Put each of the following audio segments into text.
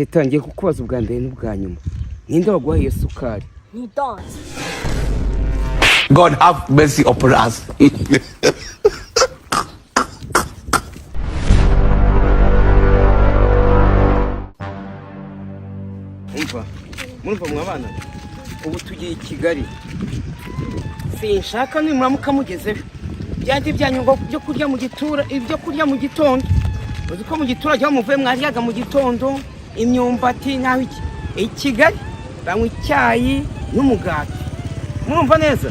Teta, ngiye kukubaza ubwa mbere n'ubwa nyuma, ninde waguhaye iyo sukari? Ni danse. God have mercy upon us. Umva, murumva mwabana, ubu tugiye i Kigali. Sinshaka nimuramuka mugezeyo byandi byanyu ngo byo kurya mu gitura, ibyo kurya mu gitondo. Uzi ko mu giturage aho muvuye mwaryaga mu gitondo imyumbati, naho iki i Kigali banywa icyayi n'umugati. Murumva neza,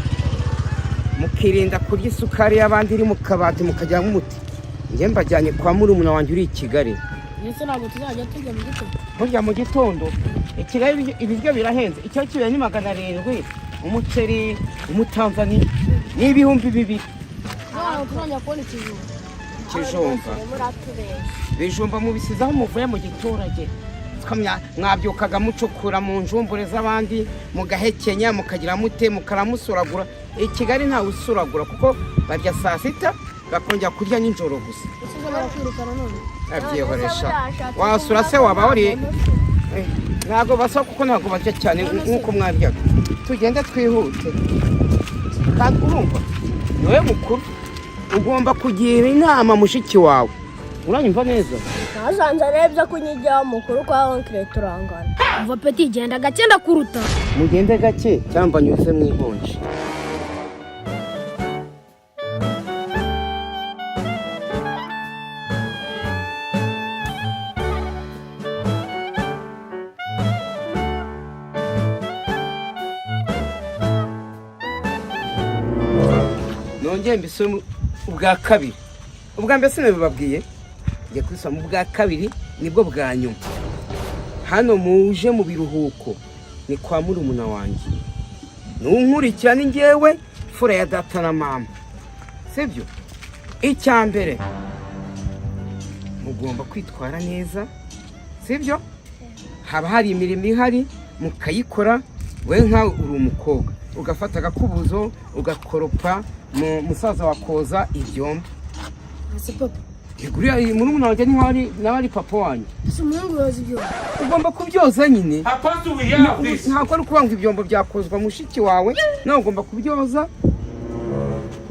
mukirinda kurya isukari y'abandi iri mu kabati, mukajyamo umuti. Njye mbajyanye kwa murumuna wanjye uri i Kigali. Ndetse ntabwo tuzajya turya mu gitondo. Burya mu gitondo i Kigali ibiryo birahenze. Icyo kibuye ni 700, umuceri umutanzaniya ni 2000. Ntabwo tuzongera kubona ikijumba. Ikijumba. Muratubeshya. Ibijumba mubisize aho muvuye mu giturage. Mwabyukaga mucukura mu njumbure z'abandi, mugahekenya, mukagira mute, mukaramusuragura. I Kigali ntawe usuragura, kuko barya saa sita bakongera kurya nijoro gusa. Ese barakwirukana none? Abyihoresha wasura se waba wariye. Ntabwo basa, kuko ntabwo barya cyane nk'uko mwaryaga. Tugende twihute. Kandi urumva, ni wowe mukuru, ugomba kugira inama mushiki wawe. Uranyumva neza? Nasanze arebye ko unyigiraho mukuru kwa oncle turangana. Umva petit, genda gake ndakuruta. Mugende gake cyangwa nyuze mu inkonji. Nongeye mbisubiremo ubwa kabiri. Ubwa mbere sinabibabwiye, ngiye kubisubiramo ubwa kabiri, nibwo bwa nyuma. Hano muje mu biruhuko ni kwa murumuna wanjye, nunkurikira ni njyewe fura ya data na mama, sibyo? Icya mbere mugomba kwitwara neza, sibyo? Haba hari imirimo ihari mukayikora. We nkawe uri umukobwa, ugafata agakubuzo ugakoropa, musaza wakoza ibyombo. Ese papa? Yego, uriya murumuna wanjye niho ari, nawe ari papa wanjye. Ese umuhungu yoza ibyo? Ugomba kubyoza nyine. Apostle, we hear of this. Ntabwo ari ukuvuga ngo ibyombo byakozwa mushiki wawe, nawe ugomba kubyoza,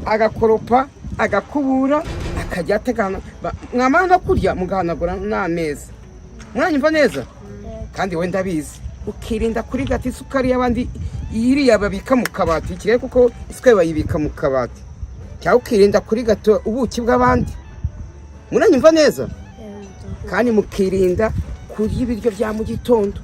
agakoropa, agakubura, akajya ategana. Mwamara no kurya mugahanagura n'ameza. Mwanyumva neza? Kandi wenda ndabizi, ukirinda kuri gata isukari y'abandi iriya babika mu kabati i Kigali, kuko isukari bayibika mu kabati, cyangwa ukirinda kuri gato ubuki bw'abandi. Muranyumva neza? Kandi mukirinda kurya ibiryo bya mu gitondo.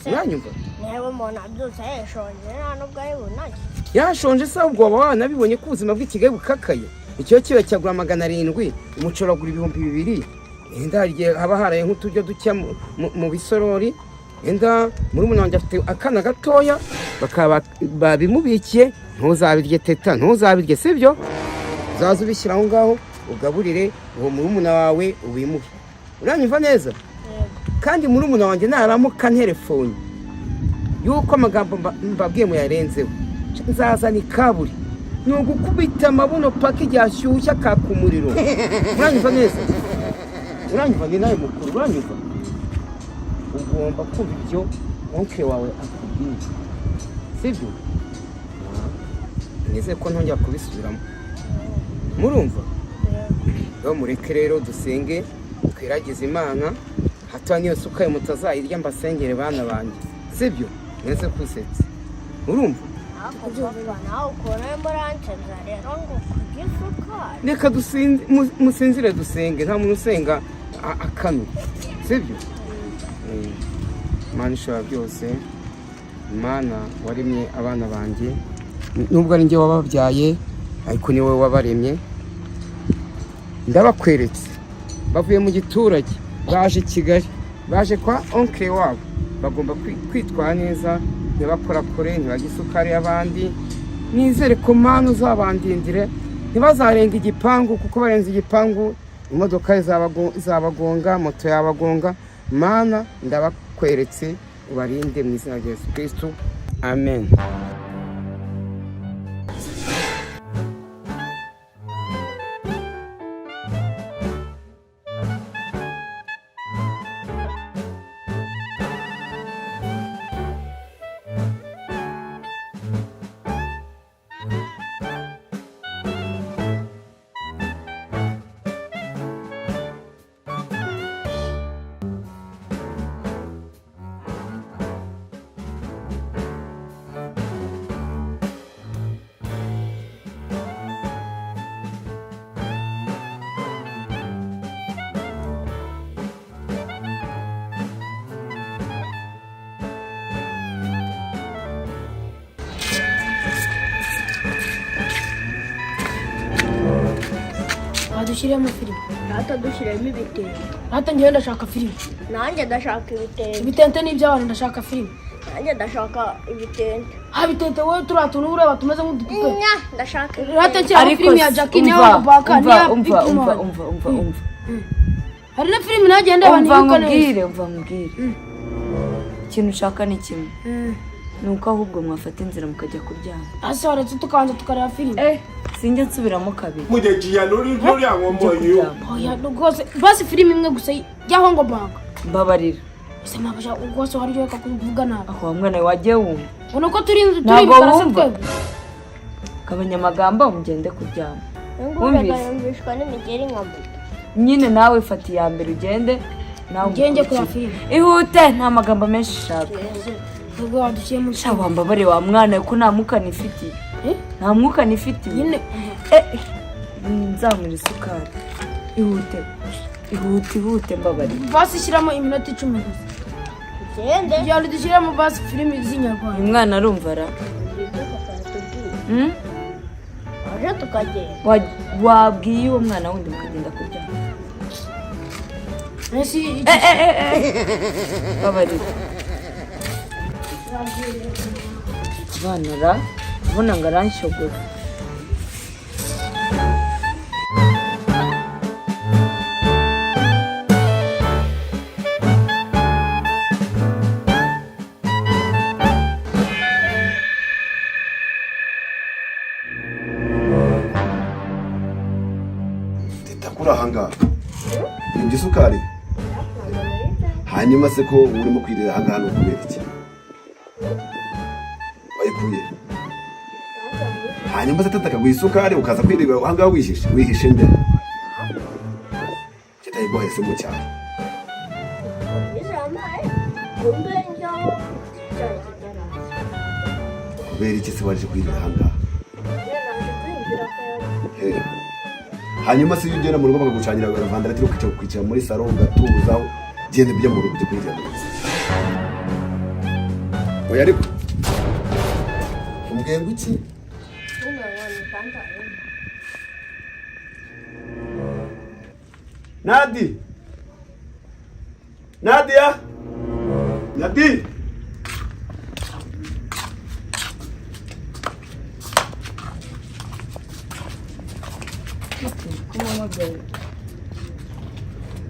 Muranyumva? Niba umuntu abyutse yishonje, nta nubwo ari bunake. Yashonje se? Ahubwo waba wanabibonye ko ubuzima bw'i Kigali bukakaye. Icyo kiba cyagura 700, umuceri uragura 2000. Yenda hari igihe haba haraye nk'uturyo duke mu bisorori. Yenda murumuna wanjye afite akana gatoya, bakaba babimubikiye. Ntuzabirye Teta, ntuzabirye, sibyo? Uzaze ubishyira aho ngaho, ugaburire uwo murumuna wawe, ubimuhe. Uranyumva neza? Kandi murumuna wanjye naramuka nterefone yuko amagambo mbabwiye muyarenzeho, nzazana ikaburi, ni ugukubita amabuno paka igihe ashyushye akaka umuriro. Uranyumva neza? Uranyumva? Ni nawe mukuru, uranyumva? Ugomba kumva ibyo oncle wawe akubwiye, sibyo? Nizeye ko ntongera kubisubiramo. Murumva? Rero mureke rero dusenge, twiragize Imana, hato n'iyo sukari mutazayirya. Mbasengere bana banjye, sibyo? Mwese kusetse, urumva? Ariko papa, nawe ukuntu urimo uransebya rero ngo kurya isukari. Reka musinzire dusenge. Nta muntu usenga akamye, sibyo? Imana ishobora byose, Imana waremye abana banjye, nubwo ari njye wababyaye ariko ni wowe wabaremye, ndabakweretse. Bavuye mu giturage baje i Kigali, baje kwa oncle wabo, bagomba kwitwara neza, ntibakorakore, ntibajye isukari y'abandi. Nizere ko Mana uzabandindire, ntibazarenga igipangu, kuko barenze igipangu imodoka izabagonga, moto yabagonga. Mana ndabakweretse, ubarinde mu izina rya Yesu Kristo, amen. Dushyiremo filime. Rata, dushyiremo ibitente. Rata, njyewe ndashaka filime. Nanjye ndashaka ibitente. Ibitente ni iby'abantu, ndashaka filime. Nanjye ndashaka ibitente. Ha, bitente wowe, turiya tuntu ureba tumeze nk'udupupe. Nya, ndashaka Rata, ibitente. nshyiramo filime ya Jackie niyo baka umva niya umva Big umva Man. Umva, umva, umva. Hari na filime nagiye ndeba Umva ntibuka neza. nkubwire, umva nkubwire, ikintu ushaka ni kimwe, ni uko ahubwo mwafata inzira mukajya kuryama. Hasi waretse tukabanza tukareba filime. Eh, sinjya nsubiramo kabiri. Mo dẹ̀ jìyà lórí lórí àwọn ọmọ Njya yìí o. kuryama. Oya rwose, basi filime imwe gusa y'aho ngo banga. Mbabarira. Ese mabasha rwose, waryoheka kuvuga nabi. Aho wa mwana we, wagiye wumva. Ubona ko turi turi Ntabwo ibikara se wumva. twebwe? Gabanya amagambo mugende kuryama. Ingurube Wumvise? yumvishwa n'imigeri nka moto. Nyine nawe fata iya mbere ugende nawe. Ngende kureba umukurikire. filime. Ihute, nta magambo menshi ushaka. Ubwo wadushyiriye muri Sha, wambabare wa mwana we, ko nta mwuka nifitiye. Eh? Nta mwuka nifitiye. Nyine. Eh, nzamura isukari. Ihute, ihute, ihute, mbabarira. Basi shyiramo iminota 10 gusa. Ugende. Kugira ngo dushyiremo basi filime z'inyarwanda. Uyu mwana arumva ra? Ibyo papa yatubwiye. Hmm? Waje tukagenda. Wabwiye uwo mwana wundi mukagenda kuryama. Mbese Eh, eh, eh, eh. Mbabarira abana ra, ubona ngo aranshogora. Teta, kuri ahangaha ibyo isukari, hanyuma se ko urimo kwirira ahangaha ni ukubera iki? Wayikuye? Hanyuma se teta akaguha isukari ukaza kwirira ahangaha wihishe, wihishe nde? Kitayiguhaye se mu cyaro? Bizampaye kumbe njyaho cyari kitaraza. Kubera iki se waje kwirira ahangaha? Naje kwiyumvira akayaga. He. Hanyuma se iyo ugenda mu rugo bakagucanira vandaratiri, ukicara muri salo ugatuza, genda ujya mu rugo ujye kwirira mu rugo. Oya, ariko umbwiye ngo iki? Umwana tanta. Nadi! Nadia! Nadi!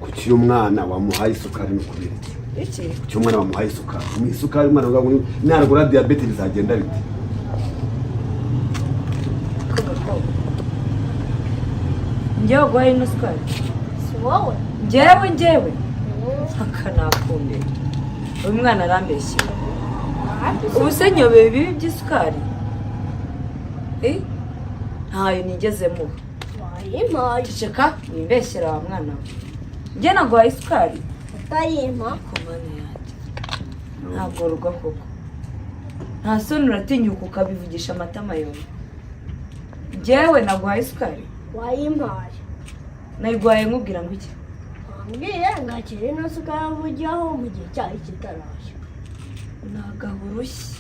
Kuki uyu mwana wamuhaye isukari ni ukubera iki? Iki? Kuki umwana wamuhaye isukari? Umuha isukari umwana ngo narwara diyabete bizagenda bite? Njyewe guhaye ino sukari? Si wowe. Njyewe, njyewe akanakumbira, uyu mwana arambeshye. Ubu se nyobeye ibibi by'isukari? Eh? Ntayo nigeze muha. Wayimpaye. Ceceka, wimbeshyera wa mwana we, njye naguhaye isukari? Utayimpa. Ku Mana yanjye, ntabwo rugo koko, nta soni, uratinyuka ukabivugisha amatama yombi, njyewe naguhaye isukari? Wayimpaye. Nayiguhaye nkubwira ngo iki? Wambwiye ngakira ino sukari avugiraho mu gihe cyayo kitaraje. Ni agahurushyi,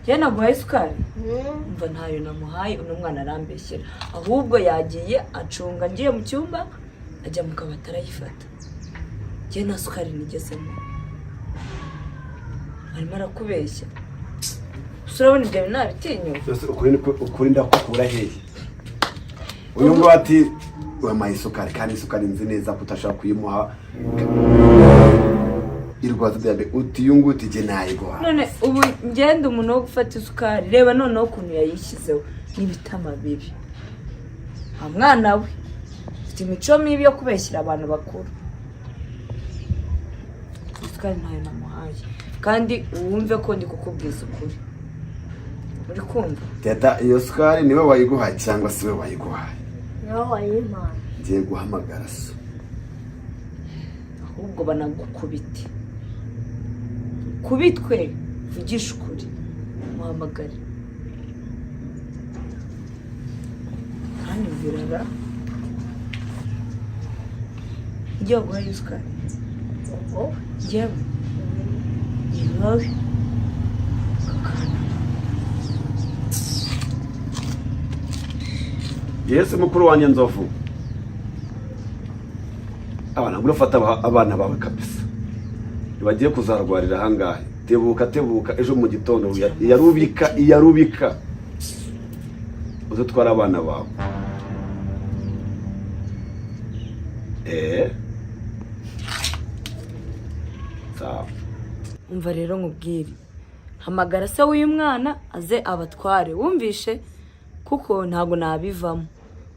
njyewe naguhaye isukari? Umva, ntayo namuhaye, uno mwana arambeshyera. Ahubwo yagiye acunga ngiye mu cyumba, ajya mu kabati arayifata. Njyewe nta sukari nigezemo, arimo arakubeshya. Gusa urabona ibyo bintu nabitinyuka? Byose ukuri ukuri ndakukura hehe? Uyu nguyu ati wamuhaye isukari, kandi isukari nzi neza ko utashobora kuyimuha, irwaza diyabete. Uti uyu nguyu uti jye nayiguha. None ubu ngenda umuntu wo gufata isukari, reba noneho ukuntu yayishyizeho n'ibitama bibi. Wa mwana we, ufite imico mibi yo kubeshyira abantu bakuru. Isukari ntayo namuhaye, kandi wumve ko ndi kukubwiza ukuri, uri kumva? Teta, iyo sukari niwe wayiguhaye cyangwa si we wayiguhaye? Niwe wayimpaye. Ngiye guhamagara so. Ahubwo banagukubite, kubitwe, vugisha ukuri, muhamagare kandi mbwira, ngiye guhaye isukari? Wowe. Njyewe? Ni wowe kakana. Yesu, mukuru wanjye Nzovu, abana urafata abana bawe kabisa, ntibagiye kuzarwarira ahangaha. Tebuka, tebuka, ejo mu gitondo iyarubika, iyarubika, uze utware abana bawe. Sawa. Umva rero nkubwire, hamagara se w'uyu mwana aze abatware, wumvishe? Kuko ntabwo nabivamo.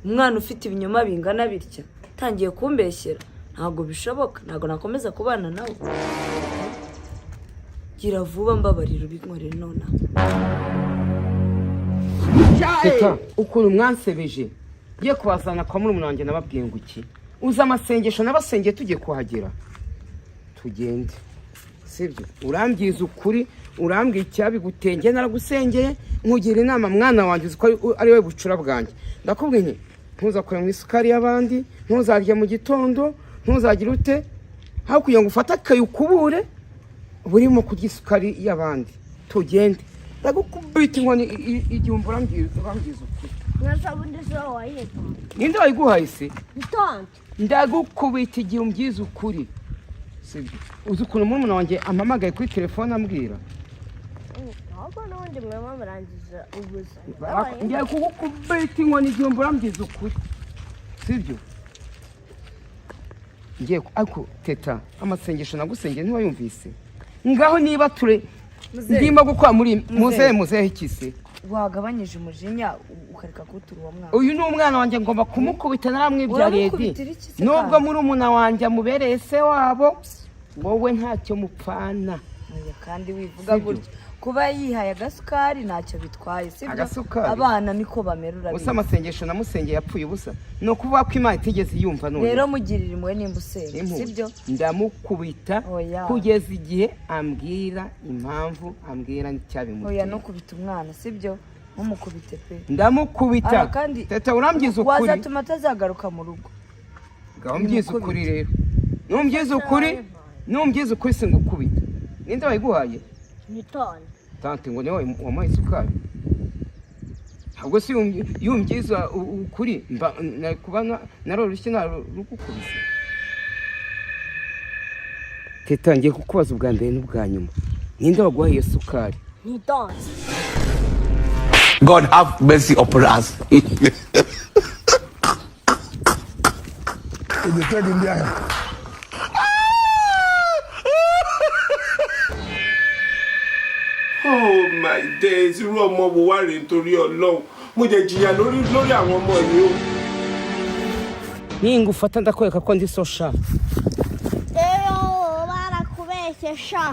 Umwana ufite ibinyoma bingana bitya atangiye kumbeshyera, ntabwo bishoboka, ntabwo nakomeza kubana nawe. Gira vuba, mbabarira, ubinkorere nonaha. Teta, ukuntu mwansebeje ngiye kubazana kwa murumuna wanjye, nababwiye ngo iki? Uzi amasengesho nabasengeye tugiye kuhagera? Tugende, sibyo? Urambwiza ukuri, urambwira icyabigutengeye. Naragusengeye, nkugira inama, mwana wanjye, uzi ko ari we bucura bwanjye. Ndakubwiye nti ntuzakore mu isukari y'abandi, ntuzarye mu gitondo, ntuzagire ute. Aho kugira ngo ufate akayi ukubure, burimo kurya isukari y'abandi. Tugende, ndagukubita inkoni 1000. Urambwiza ukuri. Mwasabune se wayita. Ninde wayiguhaye se? Tante. Ndagukubita igihe umbwiza ukuri, sibyo? Uzi ukuntu murumuna wanjye ampamagaye kuri telefone ambwira? Ahubwo n'ubundi mwema murangiza ubuzima. Ngiye kugukubita inkoni 1000 urambwiza ukuri, sibyo? Ngiye ariko Teta, amasengesho nagusengeye ntiwayumvise? Ngaho niba ture ndimo gukora muri muzehe, muzehe ikise. Wagabanyije umujinya ukareka kutura uwo mwana? Uyu ni umwana wanjye, ngomba kumukubita, naramwibyariye di. Uramukubitira iki se Nubwo kandi? murumuna wanjye amubereye se wabo, wowe ntacyo mupfana. Oya, kandi wivuga Sibyo. gutyo. Kuba yihaye agasukari ntacyo bitwaye, sibyo? Agasukari? Abana niko bamera, Gusa urabizi. amasengesho namusengeye yapfuye ubusa, ni ukuvuga ko Imana itigeze yumva none. Rero mugirira impuhwe nimba usenga. Impuhwe. Sibyo? Ndamukubita Oya. kugeza igihe ambwira impamvu, ambwira Oya. n'icyabimuteye. Ntukubite umwana, sibyo? Ntumukubite pe. Ndamukubita. Aha kandi Teta, urambwiza ukuri. Wazatuma atazagaruka mu rugo. Ngaho mbyiza ukuri rero. Numbyiza ukuri, numbyiza ukuri, singukubita. Ninde wayiguhaye? Ni tante. Tante ngo niwe wamuhaye isukari? Ntabwo si yumbyiza ukuri mba nari kuba naroroshye narugukubise. Teta, ngiye kukubaza ubwa mbere n'ubwa nyuma, ninde waguhaye iyo sukari? Ni tante. God have mercy upon us. Igitego indiaya. Oh my days, irú ọmọ wo wá rèé? Nítorí Ọlọ́run, mo jẹ jìyà lórí àwọn ọmọ yìí o. Ningufata ndakwereka ko ndi so sha. Rero barakubeshye sha.